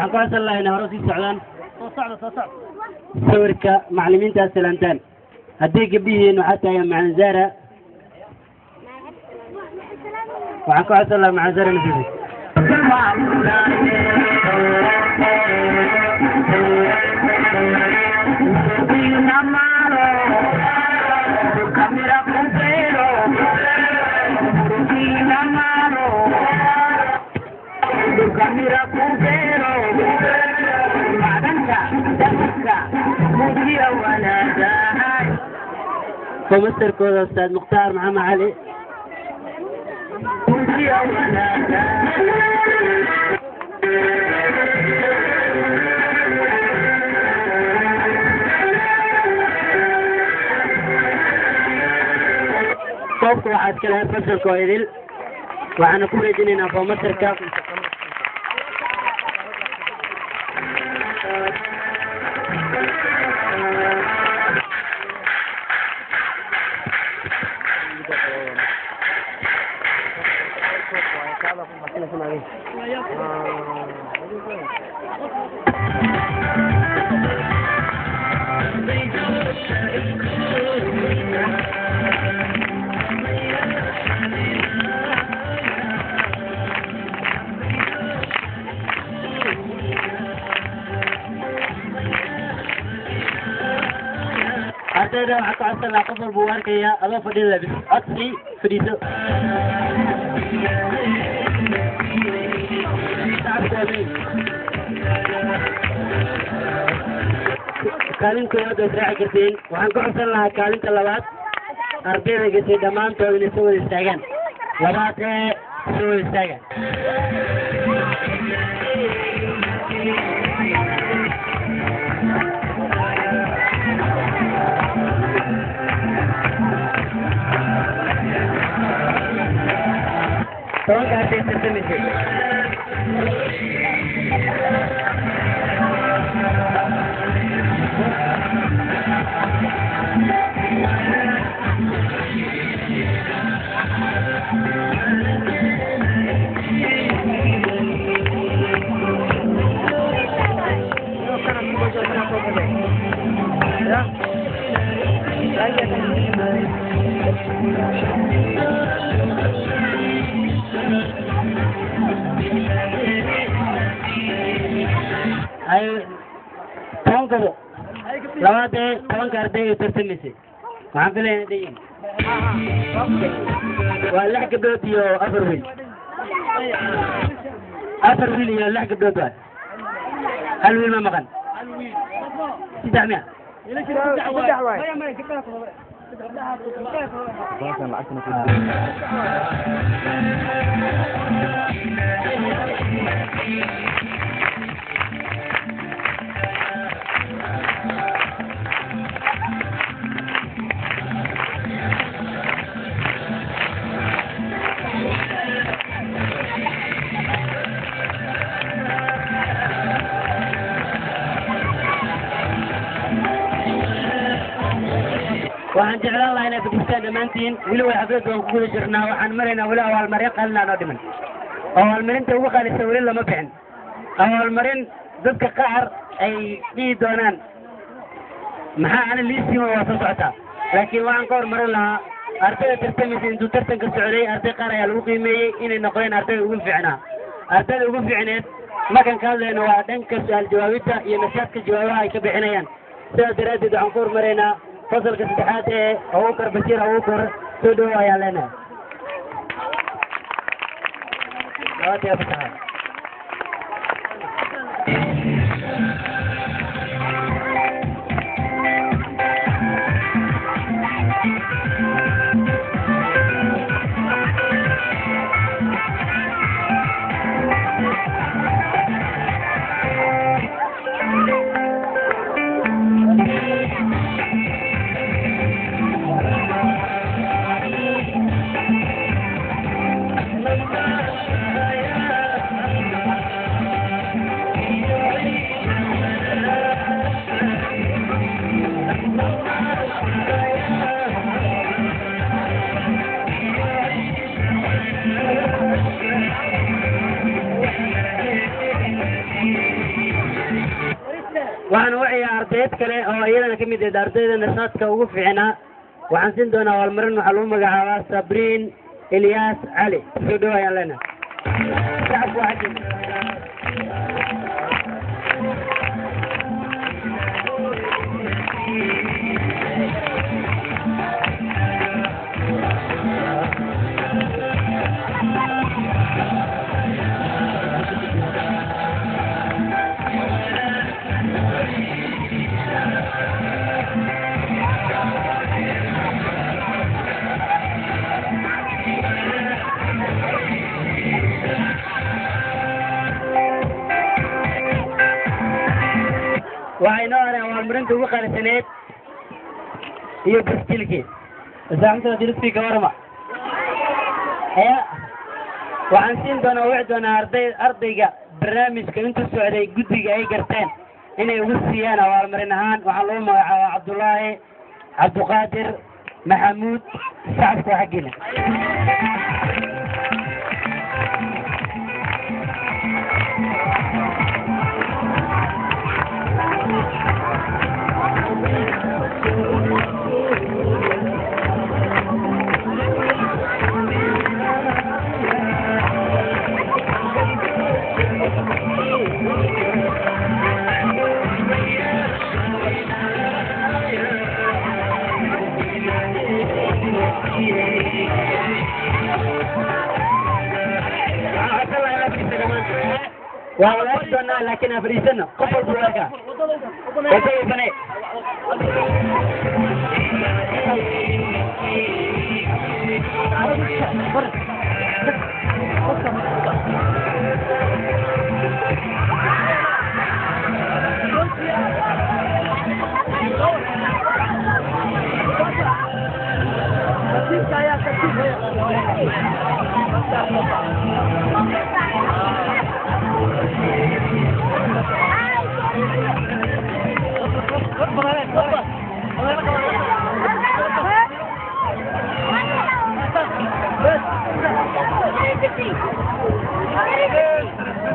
Waxaan ku codsan lahaa inay hore sii socdaan. Sawirka macallimiintaas salaamtaan. Haddii gabdhihiin waxaa taagan Macalin Zara. Waxaan ku codsan lahaa Macalin Zara nasiibis. Komastarkooda Ustaad Mukhtaar Maxamed Cali. Koobka waxaa iska lahayd fasalka oo idil. Waxaana ku wareejinaynaa foomastarka. Ardayda waxaa ku codsan lahaa qof walba uu arkayaa adoo fadhida labis codsi fadhiiso. Kaalin koowaad waad raaci kartiin. Waxaan ku codsan lahaa kaalinta labaad ardayda gashay dhammaantood inay soo wada istaagaan. Labaad ee soo wada istaagaan. 10-ka arday tartamaysay. Ay 10-kaba labaad ee 10-ka arday ee tartamaysay. Waxaan filayaa inay dhan yihiin. Waa lix gabdhood iyo afar wiil. Afar wiil iyo lix gabdhood waay. Hal wiil ma maqan. Saddex miya? Waxaan jeclaan lahaa inaad fadhiistaan dhammaantiin. Weli way xafladda waan ku guda jirnaa. Waxaan maraynaa weli abaalmaryo qalin noo dhiman. Abaalmarinta ugu qaalisan weli lama bixin. Abaalmarin dadka qaar ay dhihi doonaan maxaa ana liisiima waa soo socotaa, laakiin waxaan ka hormarin lahaa ardayda tartamaysa. Intuu tartanka socday arday qaar ayaa lagu qiimeeyey inay noqdeen ardayda ugu fiicnaa. Ardayda ugu fiicneed markaan ka hadlayno waa dhanka su-aal jawaabidda iyo nashaadka jawaabaha ay ka bixinayaan. Sidaas daraaddeed waxaan ku hormaraynaa fasalka saddexaad ee Abuukar Bashiir Abuukar. Soo dhowo ayaan leenahay. Labaatan iyo afar. Waxaan wacayaa ardayd kale oo iyadana ka mid ahayd ardayda nashaadka ugu fiicnaa. Waxaan siin doonaa abaalmarin. Waxaa lagu magacaabaa Sabriin Ilyaas Cali. Soo dhow ayaan leenahay. Shacabku waa xaggiisa. Waxay noo hareen abaalmarinta ugu qaalisaneed iyo baskilkii. Saaxibtada diliftii ka warama ya. Waxaan siin doonaa, wici doonaa arday ardayga barnaamijka intuu socday guddiga ay garteen inay ugu siiyaan abaalmarin ahaan. Waxaa lagu magacaabaa Cabdullaahi Cabduqaadir Maxamuud. Shacabka waa xaggiina. Waa wada arki doonaa, laakiin aan fadhiisano. Qof walba wuu arkaa. Wadada bane.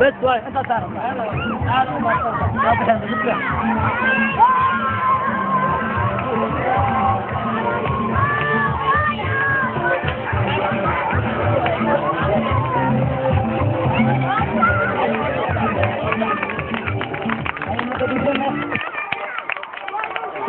بس واي انت تعرف.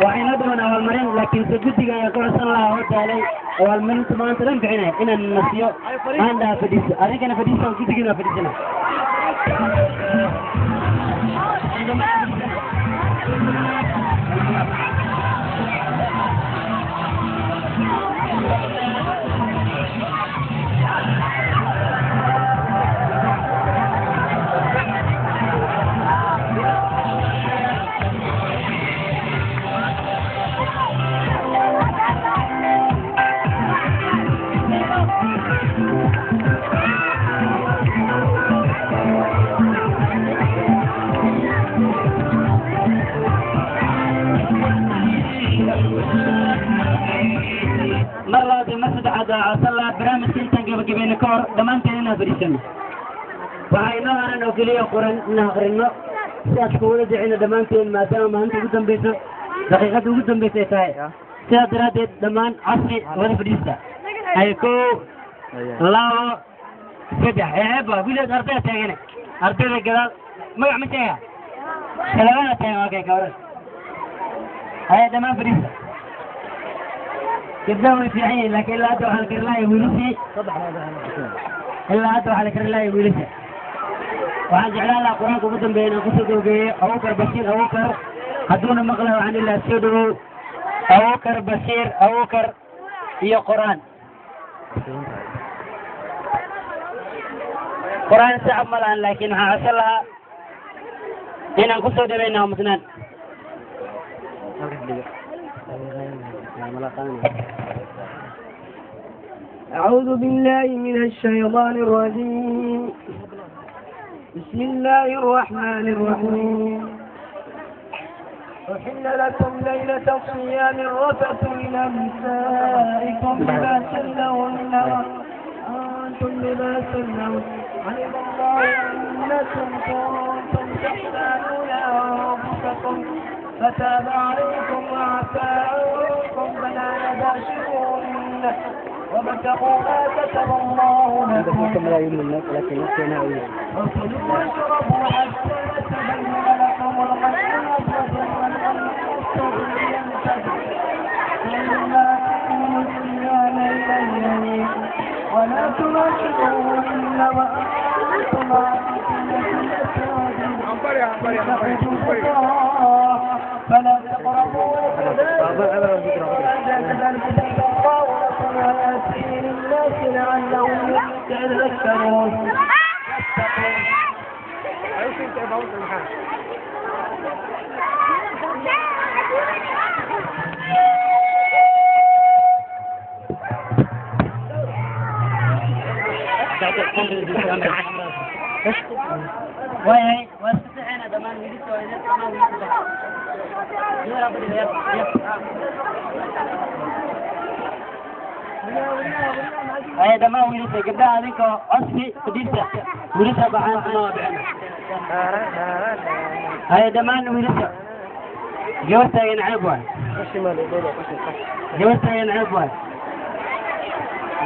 Waxay noo dhiman abaalmarin, laakiinse guddiga ayaa ku codsan lahaa oo daalay abaalmarinta maanta dhan bixinaya inaan nasiyo, aan dhaha fadhiiso, adinkana fadhiisa, guddigina waa fadhiisana. Mar labaad iyo mar saddexaad waa codsan lahaa barnaamijka intaan gabagabayno ka hor dhammaanteen inaan fadhiisano. Waxaa inoo haran oo keliya qoran inaan aqrino si aad kuwada dicino dhammaanteen, maadaama maalinta ugu dambayso, daqiiqadda ugu dambaysa ay tahay. Sidaas daraaddeed dhammaan casri wada fadhiista. Ay kow, labo, saddex. Eeba weligood ardayda taagane, ardayda gadaal magac ma sheega, talabada taagan. Okay, ka waran. Haya, dhammaan fadhiista. Gabdhaha way fiican yihiin, laakiin ilaa hadda waxaa la kari laaya wiilashii. Ilaa hadda waxaa la kari laaya wiilasha. Waxaan jeclaan lahaa Qur-aanka ugu dambeeya inaan kusoo gabagabeeyo Abubakar Bashiir Abubakar. Hadduuna maqlayo, waxaan ilaa soo dhawow Abubakar Bashiir Abubakar iyo Qur-aan. Qur-aan sacab ma lahan, laakiin waxaan codsan lahaa inaan kusoo dhaweyna aamusnaan. أعوذ بالله من الشيطان الرجيم. بسم الله الرحمن الرحيم. أحل لكم ليلة الصيام الرفث إلى نسائكم، لباس لهن وأنتم لباس لهن. علم الله أنكم كنتم تختانون أنفسكم. لكم فتاب عليكم وعفى عنكم فلا تباشروهن وابتغوا ما كتب الله لكم وكلوا واشربوا حتى يتبين لكم الخيط الأبيض من الخيط الأسود ثم أتموا الصيام إلى الليل ولا تباشروهن وأنتم عاكفون في المساجد فلا تقربوا كذلك الله لكم آياته للناس لعلهم يتذكرون. Waayahay, waa isku saxeynaa dhammaan wiilasha, waa idin dhammaan wiilasha. Haya, dhammaan wiilasha, gabdhaha adinka codsi fadhiista, wiilasha baxaan ama waa bixina. Haya, dhammaan wiilasha, gabar taagan ceeb waay, gabar taagan ceeb waay,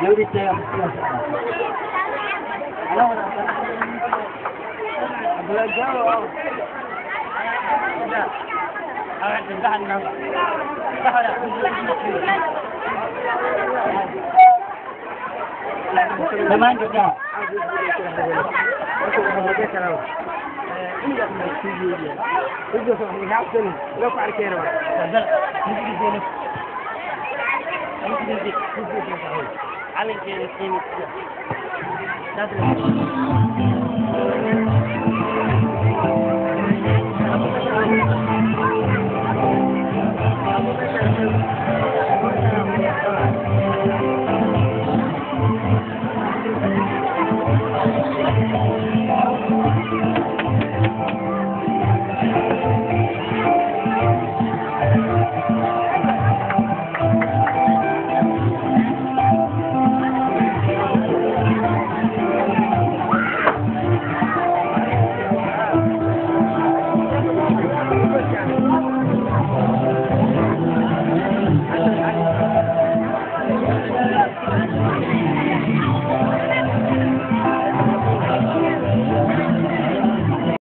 gabadhii taagan. Dhammaan gabdhaha.